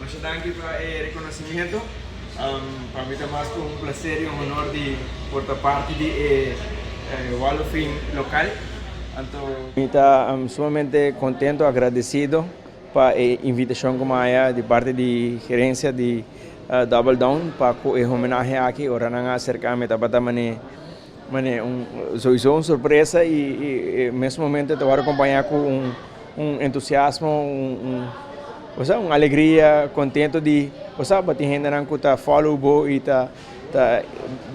Masha danki pa e reconocimiento. Pa mi ta mas cu un placer y un honor di por ta parti di e Wall of Fame local. Anto. Mi ta sumamente contento, agradecido pa e invitacion cu mi haya di parti di gerencia di Double Down pa cu e homenahe aki. Ora nan a acerca mi tabata mane mane un sowieso un sorpresa y e mes momento ta worde acompaña cu un un entusiasmo, un un osea un alegria, contento di osea bo tin hendenan cu ta follow bo y ta ta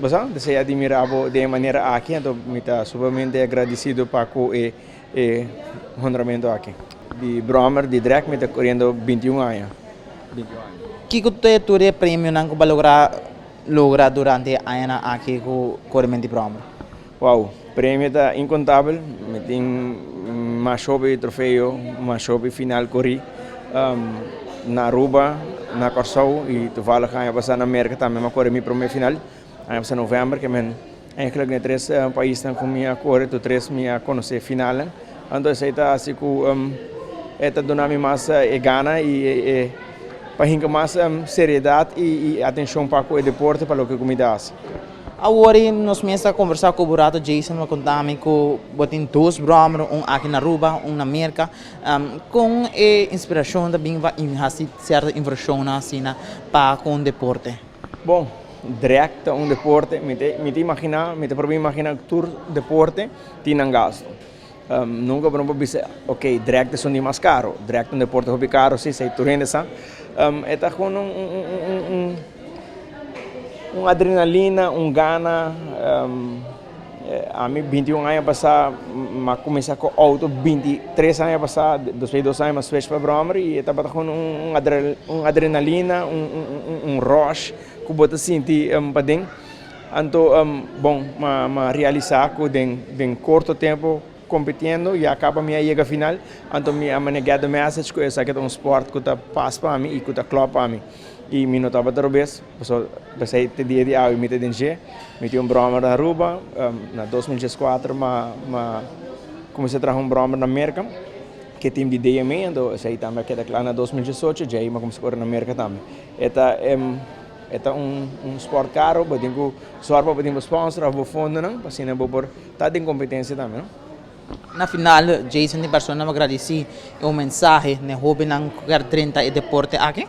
osea desea di mira bo den e manera aki, anto mi ta sumamente agradecido pa cu e e honramento aki. Di brommer di drag mi ta coriendo 21 aña, 21 aña. Kico ta e tur e premionan cu bo a logra logra durante e añanan aki cu coremento di brommer? Wow, premio ta incontabel, mi tin mas hopi trofeo, mas hopi final corri na Aruba, na Corsou y toevallig aña pasa na Merca tambe mi a corri mi prome final, aña pasa november ke men eigenlijk na e tres paisnan cu mi a corri tur tres mi a conoce finalnan, anto esey ta haci cu e ta duna mi mas e gana y e pa hinca mas seriedad y atencion pa cu e deporte pa loke cu mi ta haci. Awor i nos mes a kombersá ku bo rato Jason bo konta mi ku bo tin dos bròmer, un aki na Aruba, un na Merka. Kon e inspirashon ta bin pa hasi sierto invershonnan asina pa ku un deporte? Bon, drag ta un deporte, mi ta mi ta imaginá, mi ta proba imaginá ku tur deporte tin nan gastu. Nunka bo no por bisa, ok, drag ta esun di mas karo. Drag ta un deporte hopi karo, si, esei tur hende sa. E ta gewoon un un un. Un adrenalina, un gana. Ami 21 aña pasá m'a kuminsá ku outo 23 aña pasá, despues di dos aña m'a switch pa bròmer i e tabata gewoon un un adrenalina, un rush ku bo ta sinti paden. Anto bon, m'a realisá ku den korto tempu Competiendo ya caba mi a yega final, anto mi a mane get the message cu esaki ta un sport cu ta pas pa mi y cu ta klop pa mi. Y mi no tabata robes, pasobra pesey te dia di awe mi ta den dje. Mi tin un brommer na Aruba, na 2014 m'a m'a cuminsa traha un brommer na Merca, cu e team di DMA, anto esey tambe a keda cla na 2018, djey m'a cuminsa core na Merca tambe. E ta e ta un un sport caro, bo tin cu zorg pa bo tin bo sponsor of bo fondonan pa asina bo por Ta den competencia tambe no. Na final Jason di Barcelona a gradisi e un mensahe n'e hobennan cu kier drenta e deporte aki.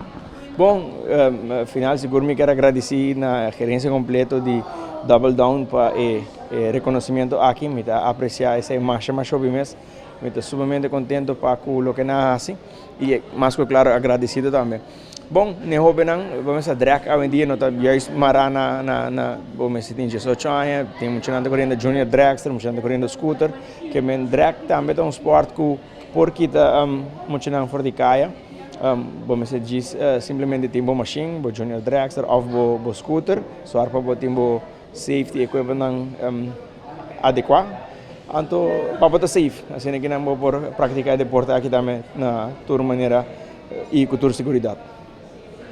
Bon, final sigur mi kier a gradisi na gerencia completo di Double Down pa e reconocimiento aki. Mi ta aprecia esey masha masha hopi mes. Mi ta sumamente contento pa cu loke nan a haci y mas cu claro agradecido tambe. Bon, n'e hobennan, bo mester drek awendia no ta juist mará na na na bo mester tin diesocho aña, tin muchanan ta koriendo junior dragster, muchanan ta koriendo scooter, ke men drek tambe ta un sport ku por kita muchanan for di kaya, bo mester djis simplemente tin bo mashin, bo junior dragster òf bo bo scooter, sòrg pa bo tin bo safety equipmentnan adekuá, anto pa bo ta safe, asina kinan bo por praktiká e deporte aki tambe na tur manera. Y cu tur seguridad.